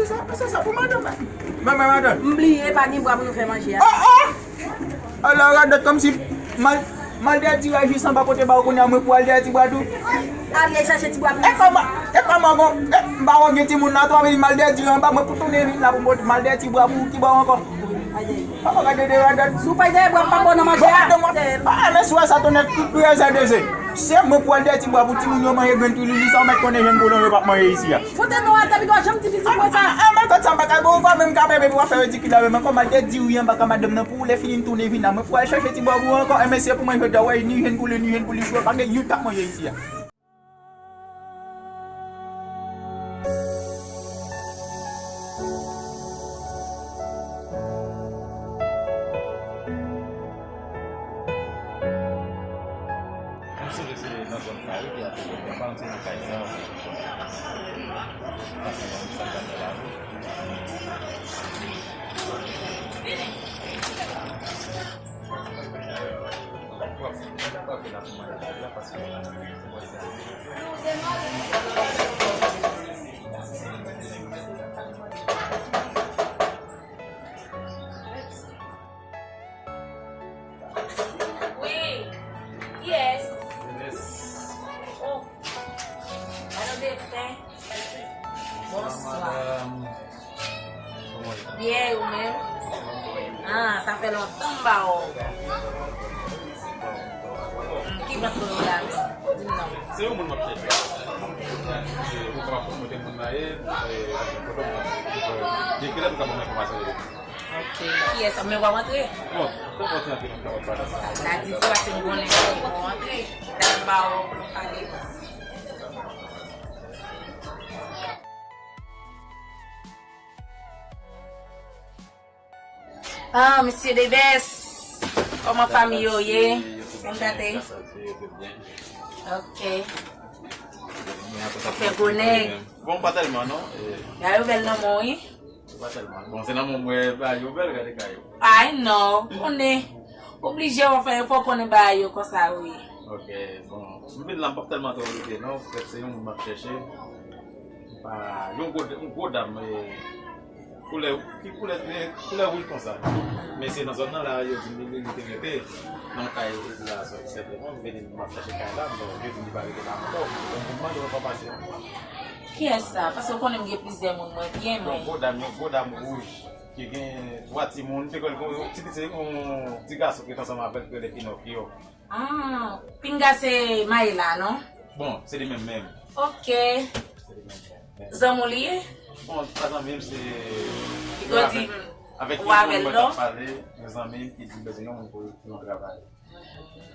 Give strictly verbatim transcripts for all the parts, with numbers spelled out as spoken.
Sa, sa, sa pou madanm la. Mwen, mwen, madanm. M bliye, pa gen bwa pou nou fè manje a. Oh, oh! Ala radòt kòmsi mal, mal dèyè ti bwa jis anba pote ba ou kounye a, mwen pou al dèyè ti bwa tou. Ale chache ti bwa pou. E pa ma, e pa ma gon, e m pa wè gen timoun la tou, ap vin mal dèyè ti bwa anba, mwen pou tounen vin la pou m pote mal dèyè ti bwa pou ki bwa ankò. Papa gade de radòt. Si w pa dèyè bwa, m pa ba w nan manje a. Ah, men si w wè sa tonnè, tout priyè sa de se. Se mwen pou al dèyè ti bwa pou timoun yo manje grenn twilili, sa w mèt konnen jèn kolon yo p ap manje isi a. Fote non a, Tabi, w janm di pitit mwen sa. Ah, ah, men kot sa m pa ka, bon, ou pa menm ka bebe pou w fè ridikil avè m ankò, m al dèyè diri anba ka madanm nan pou ou, lè fini m tounen vin la, mwen pou al chache ti bwa pou ou ankò, e mesye pou mwen jodi a, wè, ni jèn pou li, ni jèn pou li, jwe, pa gen youn k ap manje isi a. Mwen sonje se nan zòn sa wi ki ap fè, mwen pa antre nan kay sa. Paske mwen sa gade la wi. Mwen pa frape la pou mwen la paske mwen sa. Wi. Kiyès? Yes. Oh. Alò, defen. Bonswa. Madam. Kòman w ye? Byen, ou menm? Ah, sa fè lontan m pa wè w. Hmm, ki vant mwen yo la menm? Di m non. Se yon moun m ap chèche. Se ou kapab konn kote moun nan ye, e, kote moun nan ye. Depi lè nou ka ban mwen enfòmasyon yo. Ok. Kiyès? Men w ap antre? Bon, fò w antre, antre, antre, antre. Sa di tou, paske m konnen w ap antre. Dam ba w pale. Ah, mesye Deves, kòman fanmi yo ye? Mèsi, mèsi, mèsi, gras a Dye, yo te byen. Ok. Fè gwo nèg. Bon, pa tèlman, non. E, gade yo bèl nan men w, wi. Yo pa tèlman. Bon, se nan men w m wè bagay yo bèl, gade kay yo. Ay, non, konnen. Oblije w fè, fò w konnen bagay yo konsa, wi. Ok, bon. M vin la, m p ap tèlman twò rete, non. Petèt se yon moun m ap chèche. Pa, yon gwo, yon gwo dam, e, koulè, ki koulè, e, koulè wouj konsa. Men se nan zòn nan la, yo di m li, li te rete nan kay la, senpleman, m vini, m ap chache kay la, bon, yo di m li pa rete la ankò. Bon, m mande enfòmasyon. Kiyès sa? Paske w konnen m gen plizyè moun mwen byen, men. Yon gwo dam, yon gwo dam wouj, ki gen twa timoun, te kwè l gon ti pitit, yon ti gason ki te ansanm avè l, ki rele Pinokyo. Ah, pinga se Mayela, non? Bon, se li menm menm. Ok. Se li menm menm. Zanmi w li ye? Bon, pa zanmi m, se... Piga w di m, avèk, avèk yon moun mwen t ap pale, yon zanmi m ki di bezwen yon moun pou, pou yon travay.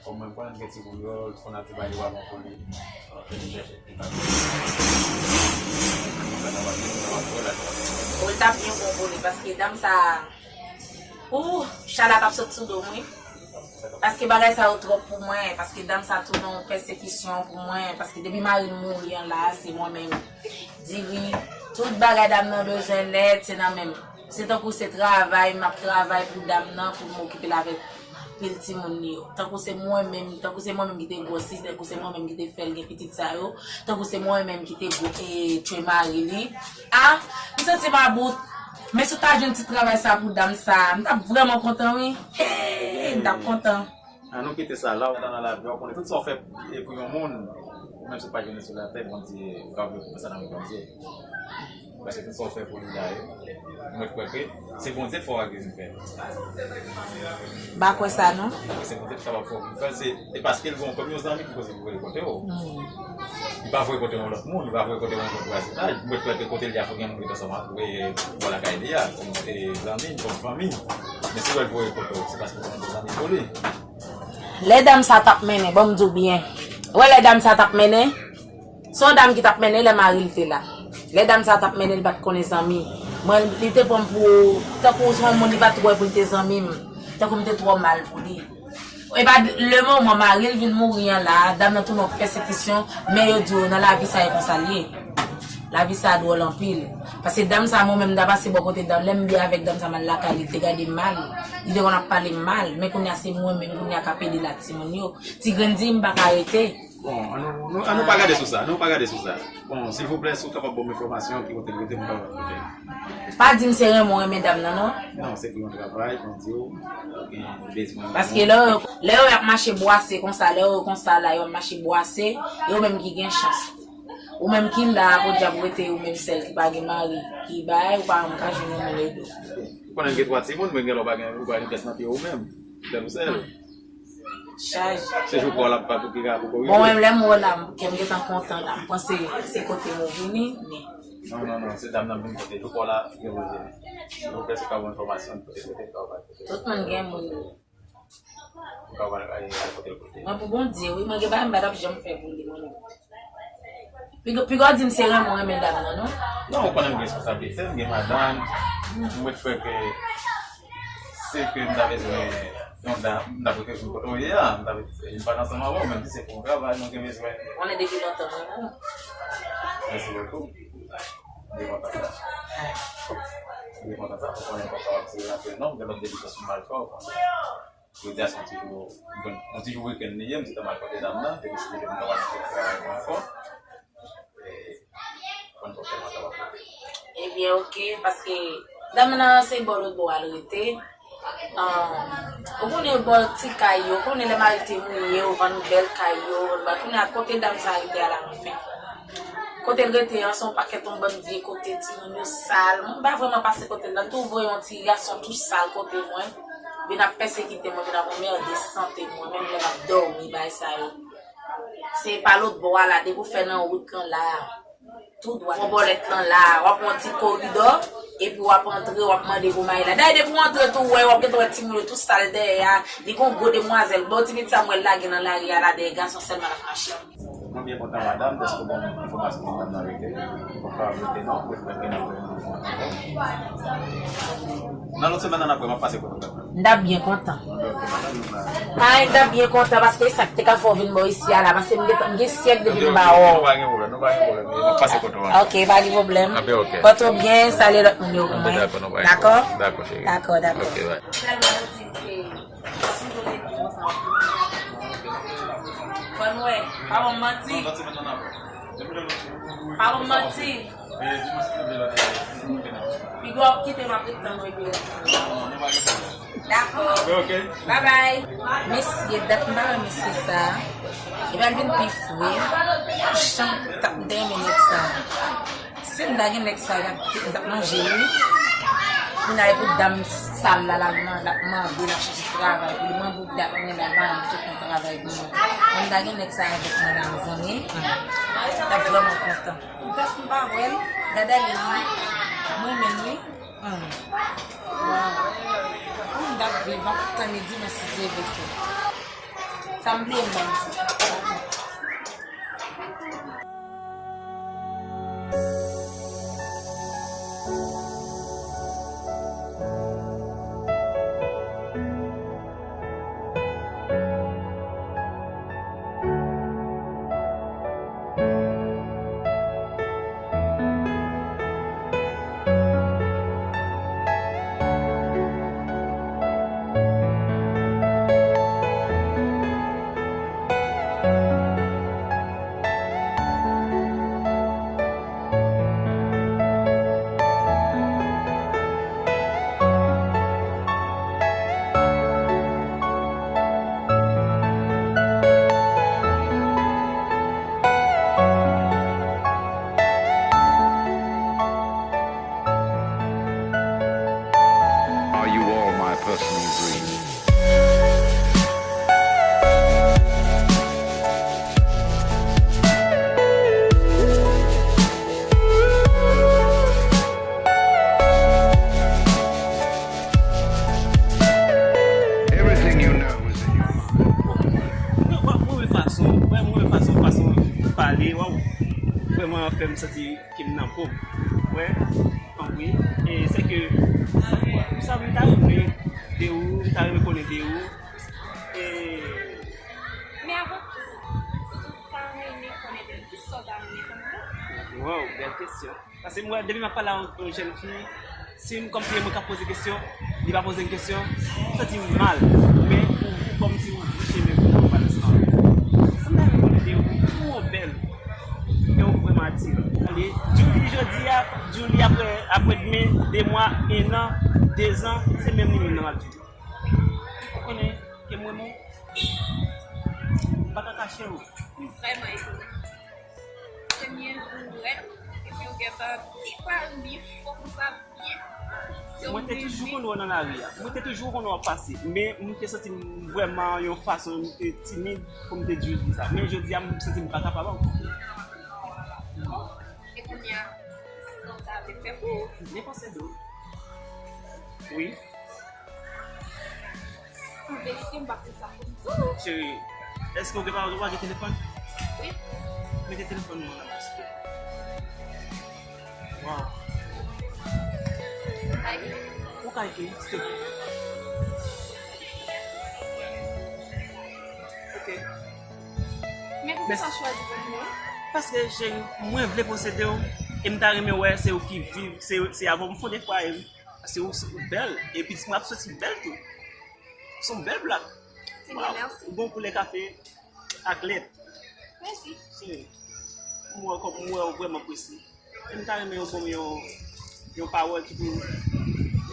Kòm mwen konnen gen timoun yo, fò n ap travay yo avan pou li. Ou t ap byen bon pou li, paske dam sa, ou, chala t ap sot sou do m, wi. Paske bagay sa yo twòp pou mwen, paske dam sa tounen yon pèsekisyon pou mwen, paske depi mari m mouri an la, se mwen menm. Diri, tout bagay dam nan bezwen nèt, se nan men m. Se tankou se travay, m ap travay pou dam nan, pou m okipe l avèk pil timoun li yo. Tankou se mwen menm, tankou se mwen menm ki te gwosès, tankou se mwen menm ki te fè l gen pitit sa yo, tankou se mwen menm ki te gwo-, e, tchwe mari li. Ah, m santi m about. Men si w ta jwenn ti travay sa pou dam sa, m t ap vrèman kontan, wi. Hey, m t ap kontan. An nou kite sa la, w nan lavi, w konnen tout sa w fè e pou yon moun, ou menm si w pa jwenn li sou latè, Bondye, ou ka oblije pou sa nan men Bondye. Paske tout sa w fè pou li la, mwen kwè ke se Bondye k fè w al vin fè. M pa kwè sa, non. Se Bondye ki kapab fè w vin fè l, se, e paske l gen kòm yon zanmi ki koze pou l kote w. Hmm. Li pa voye kote yon lòt moun, li pa voye kote yon lòt vwazinaj. Mwen kwè ke kote l ye a, fò gen moun ki t ansanm ak ou, e, bò lakay li a, kòm, e, zanmi, kòm fanmi. Men si w wè l voye kote w, se paske w se yon bon zanmi pou li. Lè dam sa t ap mennen, ban m di w byen. Ou wè lè dam sa t ap mennen, se yon dam ki t ap mennen lè mari l te la. Lè dam sa t ap mennen, li pa t konnen zanmi. Mwen, li te pran m pou, tankou se yon moun li pa t wè pou l te zanmi m. Tankou m te twò mal pou li. E pa le moman mari l vin mouri an la, dam nan tounen yon pèsekisyon, men yo di w nan lavi sa e konsa l ye. Lavi sa dwòl anpil. Paske dam sa, mwen menm, m ta pase bò kote dam, lè m byen avèk dam sa, m al lakay li, li te gade m mal. Li te konn ap pale m mal. Men kounye a, se mwen menm, kounye a, k ap ede l ak timoun yo. Ti grenn di, m pa ka rete. Bon, an nou, nou, an nou pa gade sou sa, nou pa gade sou sa. Bon, silvouplè, si w kapab ban m enfòmasyon ki kote l rete, m kapab kote. Pa di m se renmen w renmen dam nan, non? Non, se pou yon travay, kondi w gen bezwen. Paske lè yo, lè yo ap mache bwase konsa, lè yo konsa la, yo ap mache bwase, yo menm ki gen chans. Ou menm ki la, podyab rete ou menm sèl ki pa gen mari, ki bay, ou pa menm ka jwenn yon moun ede w. Ou konnen gen twa timoun, men gen lè ou pa gen, ou pa gen pyès nan pye ou menm. Tèt ou sèl. Chaj. Se jou pa w l ap pa pou ki ka pou kò. Bon, menm lè m wè w la, kè m gentan kontan la. M panse se kote m ou vini, men. Non, non, non, se dam nan m vin pote. Jou pa w la, gen pou vini. Silvouplè, si w ka ban m enfòmasyon, pote, pote, pote, pote. Tout moun gen moun yo. Ou ka wè, ay, ay, kote l kote. Mwen pou Bondye, wi, mwen gen bagay m pa t ap janm fè pou li, mwen menm. Piga, piga w di m se renmen w renmen dam nan, non? Non, ou konnen m gen responsablite, m gen madanm. M wè frè ke se ke m ta bezwen yon dam, m ta prefere vin kote w ye a, m ta prefere vin pale ansanm avè w, menm si se pou yon travay, nou gen bezwen. Konnen depi lontan, mwen menm. Mèsi bokou. M gen kontan sa. M gen kontan sa, pou konnen kontan w ap tire nan pye non, m gen lòt depitans pou m al fè w konnen. Jodi a se yon ti jou, bon, yon ti jou wikenn li ye, m te tanmen al kote dam nan, te deside m ta pral fè travay mwen ankò. E, konn pou fè mwen ta pral. Ebyen, oke, paske dam nan se bò lòt bò al rete. Ah, ou konnen bò ti kay yo, ou konnen lè mari te mouri, yo vann bèl kay yo, ba kounye a kote dam sa rete a la anfen. Kote l rete an, se yon pakèt yon bann vye kote, timoun yo sal. Mwen pa vrèman pase kote l la, m tou voye yon ti gason tou sal kote mwen. Vin ap pèsekite mwen, vin ap anmède sante mwen, menm lè m ap dòmi, bagay sa yo. Se pa lòt bò a la, depi w fè nan wout lan la, tou dwat. Pran bòlèt lan la, w ap pran ti koridò, epi w ap antre, w ap mande pou mayi la. Dayè, depi w antre tou, w wè, w ap gentan wè timoun yo tou sal dèyè a. Li gon gwo demwazèl, bon, ti pitit sa m wè l lage nan lari a la, dèyè gason sèlman l ap mache. Mwen byen kontan, madanm, dèske w ban m enfòmasyon pou dam nan rete. Ou pa rete non, pou mwen gen nan. Nan lòt semèn nan, apre, m ap pase kote w. M t ap byen kontan. Ay, m t ap byen kontan, paske e sa k te ka fè w vin bò isi a la, paske m gen, m gen syèk depi m pa wè w. Nou pa gen pwoblèm, nou pa gen pwoblèm. M ap pase kote w ankò. Ok, pa gen pwoblèm. Anben, ok. Pòte w byen, salye lòt moun yo pou mwen. Anben, dakò, nou pa gen pwoblèm. Dakò? Dakò, cheri. Dakò, dakò. Ok, bye. Fò n wè. Pa ban m manti. Pa ban m manti. Piga w kite m ap ret tann w epi. Dakò. Bye bye. Mesye, dat m pa wè mesye sa. Li pral vin pi fou wi. Jan m t ap renmen nèg sa. Si m ta gen nèg sa, m t ap, m t ap manje wi. Kounye a e pou dam sal la, l ap man-, l ap mande, l ap chèche travay pou li. Mwen pou dat mwen la, m pa janm chèche yon travay pou mwen. Mwen m ta gen nèg sa avèk mwen la, mezanmi, m t ap vrèman kontan. Poutèt m pa wè l, gade ale wi. Mwen menm wi. Hmm. Waw. Mwen m t ap viv, m ap tann li dimanch si Dye vle tou. Sa m bliye m ban m di. Are you all my personal dreams? Everything you know is in your mind. Mwen, mwen, mwen wè fason, mwen, mwen wè fason, fason ou pale, waw, vrèman fè m santi ke m nan po m. Wè, konpri. E se ke, sa m ta renmen de ou, m ta renmen konnen de ou. E men avan tou, ou ta renmen konnen de m, kisa w ta renmen konnen de m? Waw, bèl kesyon. Paske m wè, depi m ap pale a yon, yon jèn fi, si m kòmsi e mwen k ap poze kesyon, li pa poze m kesyon, m santi m mal. Men, ou, ou kòmsi ou ouvri chemen pou mwen, ou pa nan san. Sa m ta renmen konnen de ou, Tande, Julie jodi a, Julie apre, apre demen, de mwa, en an, dezan, se menm li menm nan m ap di. Ou konnen ke mwen menm, m pa ka kache w. M vrèman etone. Premye jou rèv, epi w gentan di pa li fò konsa byen. Mwen te toujou konn wè w nan lari a. Mwen te toujou konn wè w ap pase. Men mwen te santi m vrèman yon fason, mwen te timid pou mwen te di w sa. Men jodi a, mwen santi m pa kapab ankò. E kounye a, sa w ta vle fè pou ou? Byen panse de w. Wi. An verite, m pa konn sa pou m di w. Cheri, èske w gen pa, w pa gen telefòn? Wi. Mete telefòn mwen nan poche. Waw. Ay. Ou ka ekri, silteplè. Ok. Men poukisa w chwazi pou mwen? Paske, cheri, mwen vle posede w, e m ta renmen wè se ou ki viv, se, se avè w m fonde fwaye m. Paske ou, ou bèl, e pitit mwen ap soti bèl tou. Se yon bèl blak. Ebyen, mèsi. Ou gen yon koulè kafe ak lèt. Mèsi. Se, m wè w kòm, m wè w vrèman presi. E m ta renmen yon bon, yon, yon pawòl ki pou,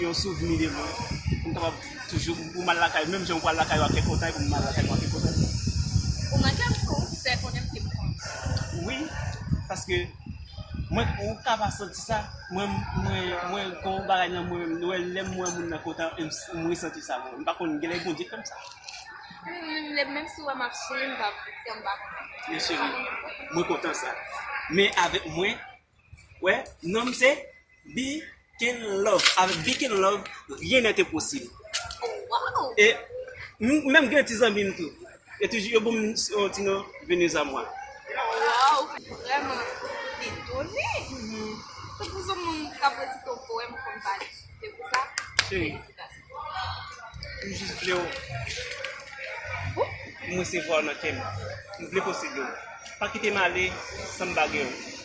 yon souvni de mwen. Pou m kapab toujou, pou m al lakay, menm jan ou pral lakay ou ak kè kontan, e pou m al lakay mwen ak kè kontan. Ou manke m kou, ou fè konnen m te pran. Wi, paske mwen, ou ka pa santi sa, mwen, mwen, mwen, gon bagay nan mwen menm, lè m wè moun nan kontan, m, m resanti sa, mwen. M pa konn, genlè Bondye fè m sa. Hmm, menm si w wè m ap souri, m pa, m pa kontan. Men cheri, mwen kontan sa. Men avèk mwen, wè, non m se Bikin Love. Avèk Bikin Love, rien n'est impossible. Wow! E m, menm gen ti zanmi m tou. E toujou yo ban m yon ti non, Venus à moi. Wow, vrèman etone. Se pou yon moun k ap resite yon powèm konn pale. Se pou sa, cheri, felisitasyon. M jis vle w. M resevwa w nan kè m. M vle posede w. Pa kite m ale san m pa gen w.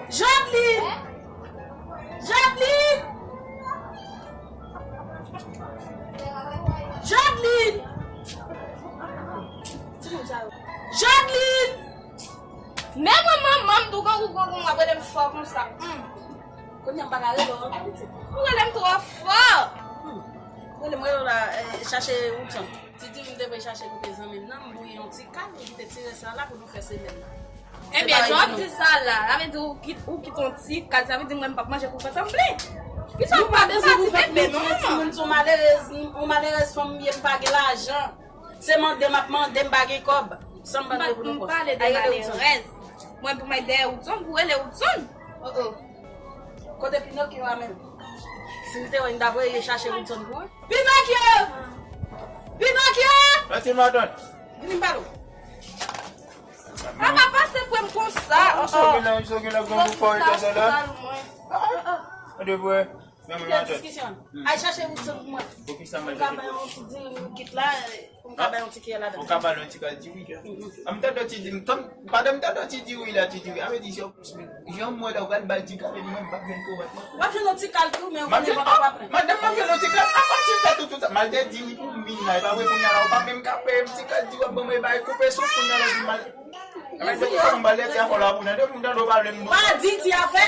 Jodeline! Jodeline! Jodeline! Jodeline! Men mwen manman m tou, kòm ou gon gon w ap rele m fò konsa. Hmm. Kounye a m pa ka rele w ankò pitit. Ou rele m twò fò. Hmm. Rele m, rele w la, eh, chache Woodson. Ti di m te voye chache kote zanmi m nan, m bouyi yon ti kal, m kite ti rès la la pou nou fè semèn nan. Ebyen, jan w ap di sa la, sa vle di ou kit, ou kite yon ti kal, sa vle di mwen m p ap manje pou fèt an plen. Kisa w pa bezwen pou fèt bebe non, manman? Timoun, se yon malerèz, yon malerèz fanm m ye, m pa gen lajan. Se mande m ap mande, m pa gen kòb. San m pa gen pou nou kòb. M pale de malerèz. Mwen pou mwen dèyè Woodson, pou rele Woodson. Oh, oh. Kote Pinokyo a menm? Si m te wè, m ta voye chache Woodson pou mwen. Pinokyo! Pinokyo! Pati matant. Vini m pale w. Papa, pase pre m konsa. Ou sou gen la, ou sou gen la, grangou fò etènèl la. Tande vre. Kite diskisyon. Ay chache Woodson pou mwen. Pou ki sa m al chache? Pou m ka bay yon ti diri m kit la, pou m ka bay yon ti kiyè ladan. Ou ka bay yon ti kal diri. A m tande ti di, m tann, pandan m tande ti diri la, ti diri. A vle di, jan m wè la, ou pral ba l ti kal, epi mwen, m p ap jwenn kowòt mwen. W ap jwenn yon ti kal tou, men ou konnen papa pa plen. Madanm, m ap jwenn yon ti kal, apa si m fè tout, tout sa. M al te diri pou min la, e pa vre kounye a la, ou pa menm ka peye m ti kal diri, w ap ban mwen bay koupe souf kounye a la, di mal. Mwen di, fò m ba l ti afè la pou nan, depi m tande w pale m. Pa di ti afè.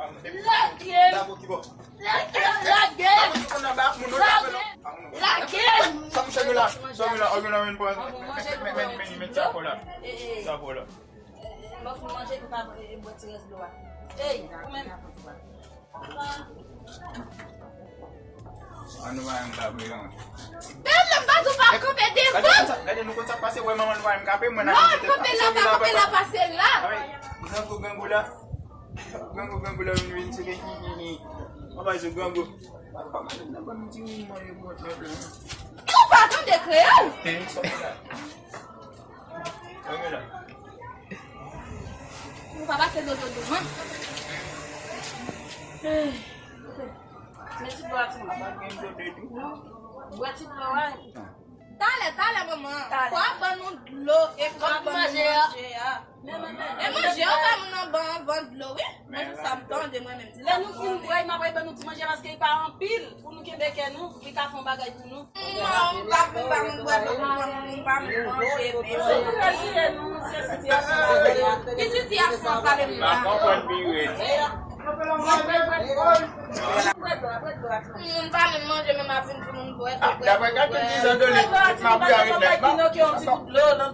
Lage! Lage! Lage! Lage! Lage! Sa mouche gen la? Sa gen la? Sa gen la? Men, men, men, men, men, sa fò la. Sa fò la. Lè w fin manje, nou ka bwè ti rès dlo a. Ey, ou menm. An nou pa menm ka bwè non. Bèl, m pa di w pa kanpe devan. Gade, gade, nou konn sa k pase, wè manman nou pa menm ka peye, mwen nan kanpe la, kanpe la, pase la. Grangou, grangou la. Grangou, grangou, lè w vin, vin, se de hi, hi, hi. Anba sou grangou. Kòman nou nan ban m ti moun manje bwòt lòt la? Ou pa tande kreyòl? Grangou la. Ou pa pase dodo douvan. Men ti dlo a, timoun. Bwè ti dlo a. Talè, talè, manman. Talè. Fò w ban nou dlo epi w ap ban nou manje a. E manje, ou pa moun nan ban, ban dlo, wi. Men se sa m tande, mwen menm. Lè nou fin bwè, m ap ban nou ti manje paske li pa anpil. Pou nou kenbe kè nou, li ka fè yon bagay pou nou. Non, m pa vle ba moun bwè dlo, m pa moun manje, men. Ki sitiyasyon sa ye? Ki sitiyasyon w ap pale m la? Moun pa menm manje, men m ap vin di moun bwè dlo, bwè dlo, bwè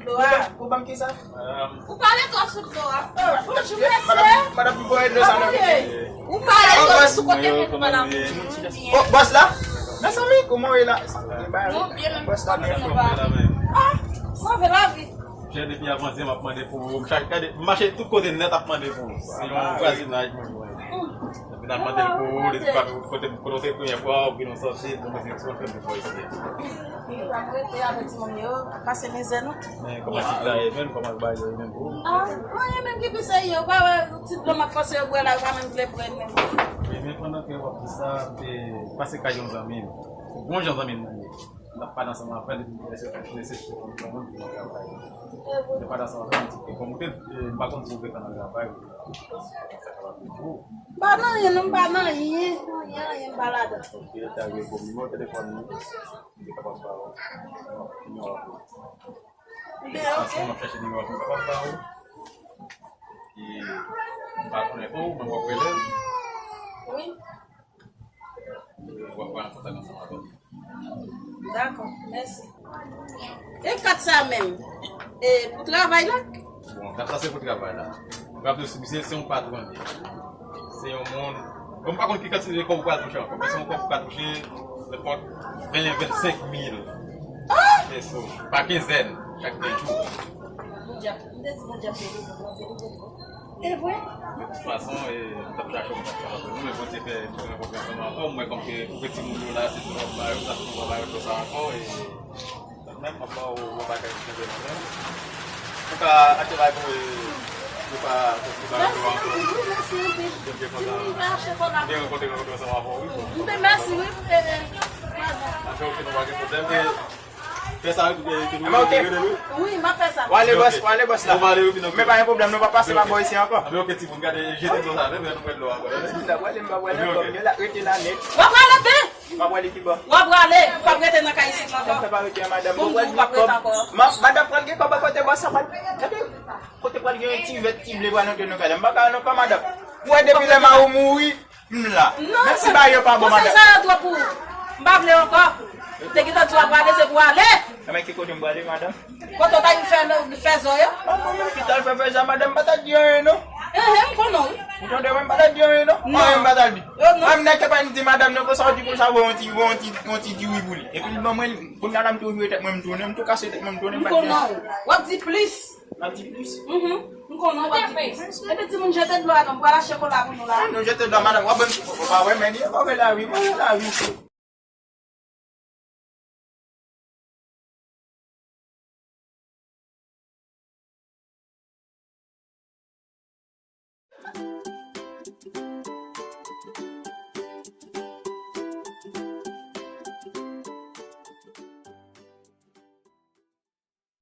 dlo. Pou ban m kisa? Ou pale twòp sou dlo a. Bonjou, mesye. Madam, madam, pou voye dlo sa nan. Ou pale twòp sou kote mwen pou pale avè w. Oh, bòs la? Mezanmi, kòman w ye la? Nou byen, men bòs la byen. Ah, move lavi. Chè, depi avanse, m ap mande pou ou. M chak gade, m mache tout kote nèt ap mande pou ou. Se yon vwazinaj mwen jwenn. Epi n ap mande l pou ou, li di pa kote, kote w te premye fwa, ou vin yon sòsi, bon, mwen se yon fèm pou isi. Mwen rete avèk timoun yo, pase mizè nou. Men kòman ti la ye menm, kòman bagay yo ye menm pou ou? Ah, anyen menm ki pi serye, ou pa wè ti dlo m ap fòse yo bwè la, yo pa menm vle bwè menm. Ebyen, pandan ke w ap di sa, m te pase kay yon zanmi m. Se bon jan zanmi m nan ye. M t ap pale ansanm avè l, epi m te eseye fè nesesite pou m pran moun pou mwen travay. M te pale ansanm avè l, m di, "Kòm ou te, eh, m pa konn si ou te nan travay, sa kapab vin pou ou." M pa nan anyen, non, m pa nan anyen, anyen, anyen, m pa ladan. Ou te ta vle pou nimewo telefòn nou, m te kapab ba ou. Nimewo a pou ou. Ansanm, m ap chèche nimewo a pou m kapab ba ou. Epi, m pa konnen pou ou, mwen w ap rele l. Wi. W ap pran kontak ansanm avè l. Dakò, mèsi. E kat sa menm? E pou travay la? Bon, kat sa se pou travay la. M raple w, misye se yon patwon li ye. Se yon moun. Bon, m pa konn ki kantite kòb ou pral touche ankò, men se yon kòb ou pral touche, nenpòt ven, vennsenk mil peso pa kenzèn, chak de jou. Bondye ap, m te di Bondye ap veye nou, Bondye ap veye nou. E vre? De tout fason, e, m t ap chache yon bagay pou nou, men Bondye fè nou fè konfyans ansanm ankò. Mwen, kòm ke pou ti moun yo la, se tou w ap ba yo, sa tou w ap ba yo konsa ankò, e, menm m ap ba w yon bagay pou kenbe nan men w. Ou ka achte bagay pou, e, nou pa konstwi bagay pou ankò. Mèsi anpil, wi, mèsi anpil. Ti moun pa achte kòb la. Byen rankontre, rankontre ansanm avè w, wi. M te mèsi, wi, e, e, vwazen. Achte, oke, nou pa gen pwoblèm. E, Fè sa, wi, wi, wi, wi. Wi, m ap fè sa. W ale, bòs, w ale, bòs la. Men pa gen pwoblèm, nou pa pase pa bò isi ankò. Anben, oke, timoun, gade, jete dlo sa, men nou pran dlo ankò. M pa prale, m pa prale ankò, men la, rete la nèt. W ap prale, wi. M ap prale ki bò? W ap prale, ou p ap rete nan kay isit la ankò. Sa fè pa rete, madanm. Pou m di w, ou p ap rete ankò. Madanm pral gen kòb kote bòs sa pral. Gade, kote pral gen yon ti vèt, ti ble pral antre nan kay la. M pa ka non, pa madanm. Ou wè depi lè mari w mouri, M la. Non, men ti bagay yo pa bon, madanm. Konsèy sa yo twòp pou ou. M pa vle ankò. M te gentan di w ap prale, se pou w ale. Enben, ki kote m prale, madanm? Kote w ta vin fè, fè zò yo? An, mwen menm ki t al fè fè zò, madanm, m pa ta di anyen, non. Enhen, m konnen w, wi. Ou tande, mwen m pa ta di anyen, non. Non. Mwen menm m pa ta di. Yo, non. Mwen m nèg ki pa di madanm, non, konsa w di konsa, voye yon ti, voye yon ti, yon ti diri pou li. Epi l ban mwen, kounye a la, m tou vire tèt mwen, m tounen, m tou kase tèt mwen, m tounen, m pa di anyen. M konnen w. W ap di plis. M ap di plis. Mhm. M konnen w ap di plis. Epi timoun jete dlo a non, m pral achte kola pou nou la. Ah, nou jete dlo a, madanm. W ap ban m ti koko, pa wè, men li pa wè lari, pa wè lari.